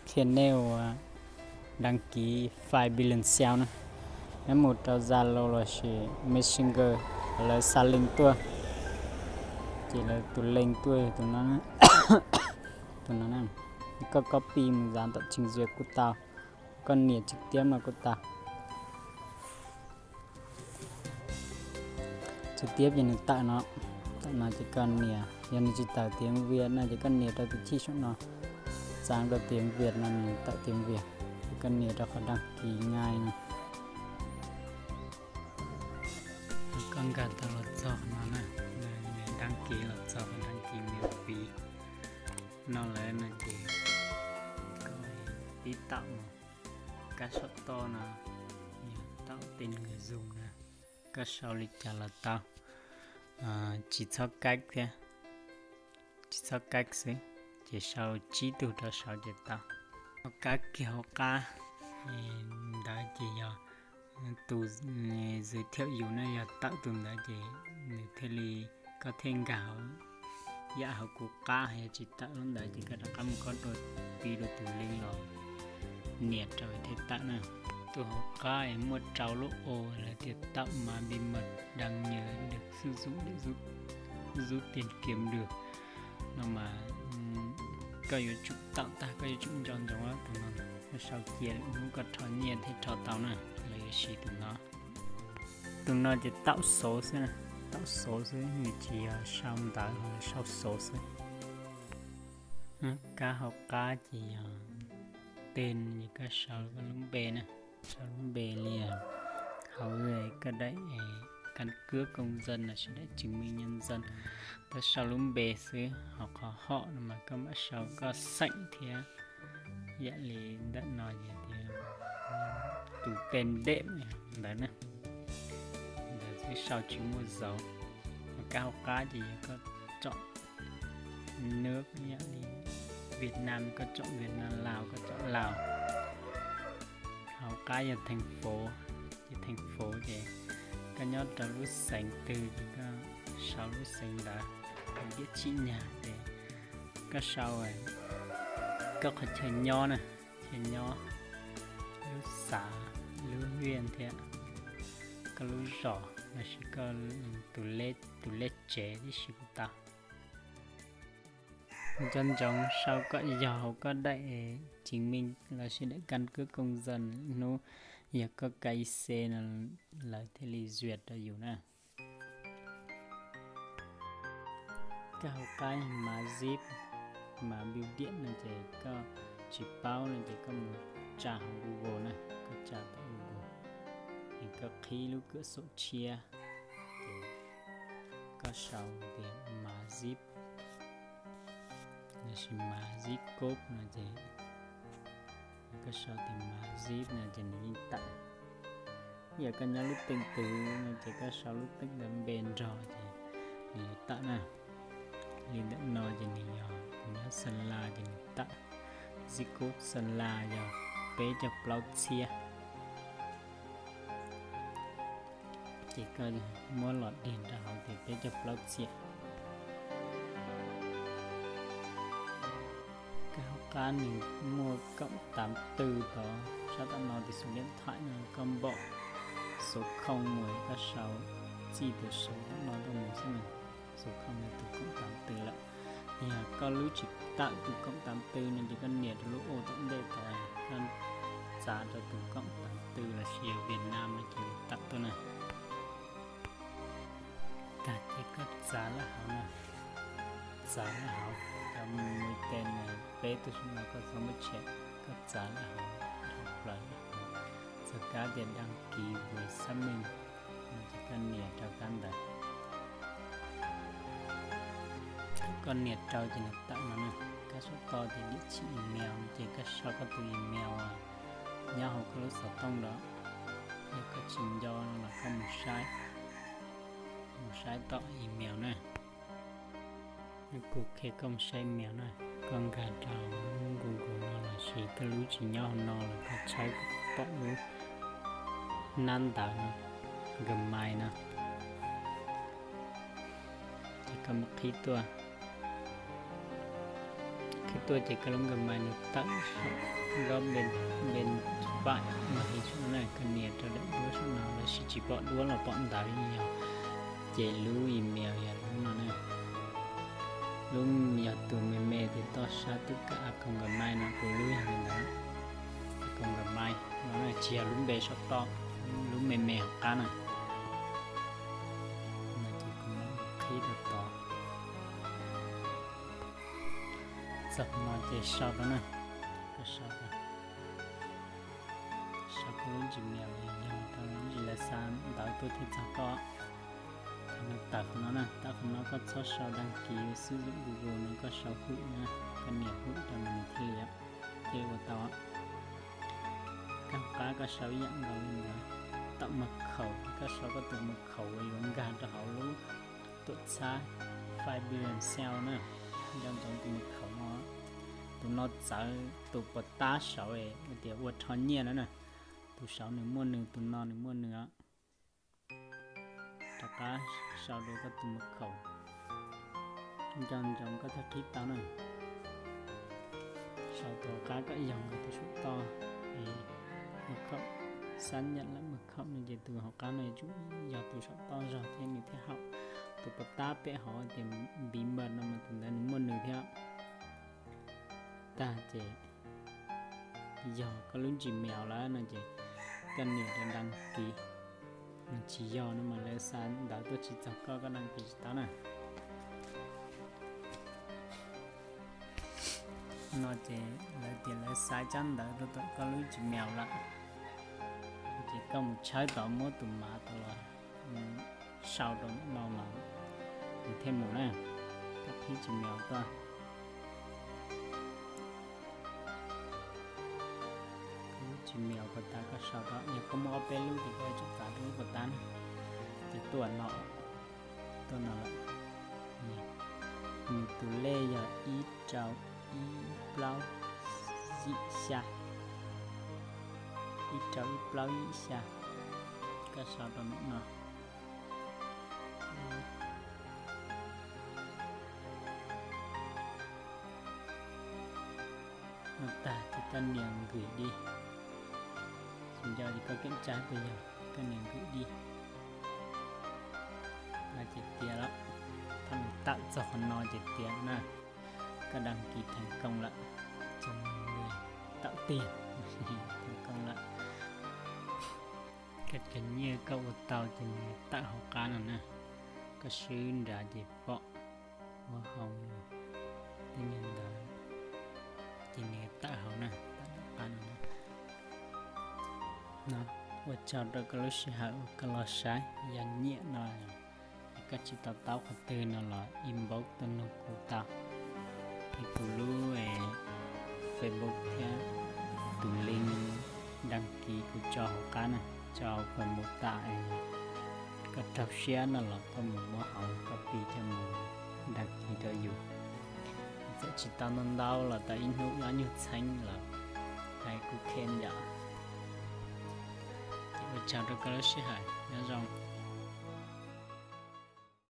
Qhia nej ua đăng ký file Binance Sell na. Neb mus rau Zalo lossis Messenger, lawv xa link tuaj, ces lawv tus link tuaj tus no, tus no na. Koj copy mus dán tau trình duyệt kuj tau, koj nias trực tiếp no kuj tau. Trực tiếp ces nws tawm no, tawm no ces koj nias, yog nws tsis tawm tiếng Việt no ces koj nias rau tus chij saum no, dán rau tiếng Việt no nws tawm tiếng Việt, ces koj nias rau qhov đăng ký ngay no. Koj nkag tau los txog qhov no na, đăng ký los txog qhov đăng ký miễn phí no lawm no ces koj pib taum mus. Kab saum toj no yog taum tên người dùng na, koj sau li cas los tau, tsis txhob cách thiab, tsis txhob cách xwb, ces sau tsib tug rau saud ces tau. Kab kiag hauv qab ntawd ces yog tus giới thiệu yus na, yog tawm tus ntawd ces nws thiaj li, koj thiaj nkag hauv, yam hauv kuv qab, yog tsis tawm lub ntawd ces koj rov qab mus koj dua, pib dua tus link los nias rau thiaj tawm na. Tus hauv qab es muaj rau lub o lawv tias tạo mã bí mật đăng nhập để được sử dụng để rút tiền kiếm được no mas koj yuav tsum taum tag, koj yuav tsum nco ntsoov tus no, koj sau cia lwm hnub koj rho nyiaj thiaj rho tau na, lawv yuav siv tus no. Tus no ces taum số xwb, taum số xwb, nws tsis yog sau ntawv, sau số xwb. Kab hauv qab ces yog tên, ces koj sau koj lub npe na, sau lub npe li, hauv koj daim căn cước công dân lossis daim chứng minh nhân dân, koj sau lub npe xwb, ho qhov họ no mas koj mam sau koj xeem thiab yam li ntawm no ces tias tus tên đệm ntawd na, ntawd xwb sau tsis muaj dấu. Ho kab hauv qab ces yog koj chọn nước, yam li Việt Nam koj chọn Việt Nam, Lào koj chọn Lào. Hauv qab yog thành phố, ces thành phố ces koj nyob rau lub xeev twg ces koj sau lub xeev ntawd, địa chỉ nhà ces koj sau koj qhov chaw nyob na, chaw nyob, lub xav, lub huyện thiab koj lub zos lossis koj tus lej, tus lej tsev tib si kuj tau. Nco ntsoov sau kom yog hauv koj daim chứng minh lossis daim căn cước công dân hnub yog koj K Y C no lawv thiaj li duyệt rau yus na. Kab hauv qab mã zip, mã bưu điện no ces koj tsis paub no ces koj mus tra hauv Google na, koj tra tau Google, es koj qhib lub cửa sổ tshiab, ces koj sau tias mã zip lossis mã zip code no ces koj sau tias mã zip no ces nws yeej tawm. Yog koj nyob lub teej twg no ces koj sau lub teej ntawd npe nrog ces nws yuav tawm na. Li ntawm no ces nws yog kuv nyob Sơn La ces nws tawm, zip code Sơn La yog peb caug plaub txhiab. Ces koj muab los điền rau hauv tias peb caug plaub txhiab. Kab hauv qab nws muaj kaum tav tw tod, sab tom no tias số điện thoại no koj npom số không mus, koj sau txij tus số tom no tuaj mus xwb na. Số không no tus kaum tav tw lawm. Yog koj lub tsis tawm tus kaum tav tw no ces koj nias rau lub o tom ntej tod, koj txav rau tus kaum tav tw lossis yog Việt Nam no ces tawm tuaj na. Tag ces koj txav lawm hauv na, txav lawm hauv cov mui tes no, peb tug no koj txhob muab tshem, koj txav lawm hauv dhau plaws. Txog kab tias đăng ký với xác minh no ces koj nias rau kab ntawd. Koj nias rau ces nws tawm no na. Kab saum toj tias địa chỉ email ces koj sau koj tus email nyob hauv koj lub xov tooj los, yog koj tsis nco no los koj mus saib, mus saib tom email na. Kuv qhia koj mus saib email na. Koj nkag rau Google no lossis koj lub tsis nyob hauv no los koj tshawb pom lub nab ntawv no, Gmail no, ces koj mus qhib tuaj, qhib Tuaj ces koj lub Gmail nws tawm saum nrob bên, bên phải màn hình saum no na, koj nias rau daim duab saum no, lossis tsis pom duab los pom ntawv yeej yog. Ces lub email yog lub no na. Lub yog tus me me tim toj sab tub kab a còng Gmail no, kuv lub yog li ntawd. A còng Gmail no tsis yog lub npe saum toj, lub me me hauv qab na. Ces kuv qhib rau tod. Txog no ces sau rau na. Koj sau rau, sau koj lub Gmail yog rau lub Gmail lawv xa ntawv tuaj thiaj txog koj. Thaum nws tawm qhov no na, tawm qhov no koj txhob sau đăng ký xwb, Google no koj sau hụt na, koj nias hụt rau nws thiaj li, thiaj li ua tau. Koj qab koj sau ib yam nkaus li ntawd, tạo mật khẩu, koj sau koj tus mật khẩu uas yuav nkag rau hauv lub tuam txhab Fiber and Cell na. Nco ntsoov tus mật khẩu no, tus no txawv tus puas tab saud hais tias ua rho nyiaj na na. Tus saud nws muaj nws, tus no nws muaj nws os. Rov qab sau dua koj tus mật khẩu. Nco ntsoov koj thiaj qhib tau na. Sau tus hauv qab koj yog nkawd tus saum toj, mật khẩu, xác nhận lại mật khẩu no ces tus hauv qab no yuav tsum yog tus saum toj zog thiab nws thiaj haum. Tus puas tab pem hauv tias bí mật no mas tus ntawd nws muaj nws thiab. Tag ces yog koj lub Gmail lawm no ces koj nias rau đăng ký. Nws tsis yog no mas lawv xa ntawv tuaj tsis txog koj, koj đăng ký tsis tau na. No ces lawv tias lawv xa tsab ntawv rau tom koj lub Gmail lawm, ces koj mus tshawb tod muab tus mav tod los sau rau no mas nws thiaj mus na. Koj qhib Gmail tuaj. Lub Gmail puas tab koj sau tod, yog koj muaj ob peb lub ces koj tsum txav rau lub puas tab na. Ces tuaj no, tuaj no lawm. Nws tus lej yog ib rau ib plaub yim xya, ib rau ib plaub yim xya. Koj sau rau ntawm no. No tag ces koj nias gửi đi. Tsis nco ces koj kiểm tra puas yog, koj nias gửi đi. No ces tiav lawm. Thaum nws tawm txog qhov no ces tiav na. Koj đăng ký thành công lawm. Chào mừng người tạo tiền thành công lawm. Koj cov nyiaj koj ua tau ces nws tawm hauv qab no na. Koj swb nrad ces pom ua hauv no. Tej niag ntawd ces nws tawm hauv na, tawm hauv qab no na. No, ua tsaug rau koj lub sij hawm uas koj los saib, yog nyiam no koj tsis to taub qhov twg no los inbox tuaj nug kuv tau. Ces kuv lub Facebook thiab tus link đăng ký kuv tso hauv qab na, tso hauv Facebook tas. Koj raug siab no los koj mus muab hauv copy coj mus đăng ký rau yus. Txawm tsis tau ntau ntau los tau ib hnub ob nyuag txheeb los hais kuv kheej yom. Ces ua tsaug rau koj lub sij hawm, nyob zoo.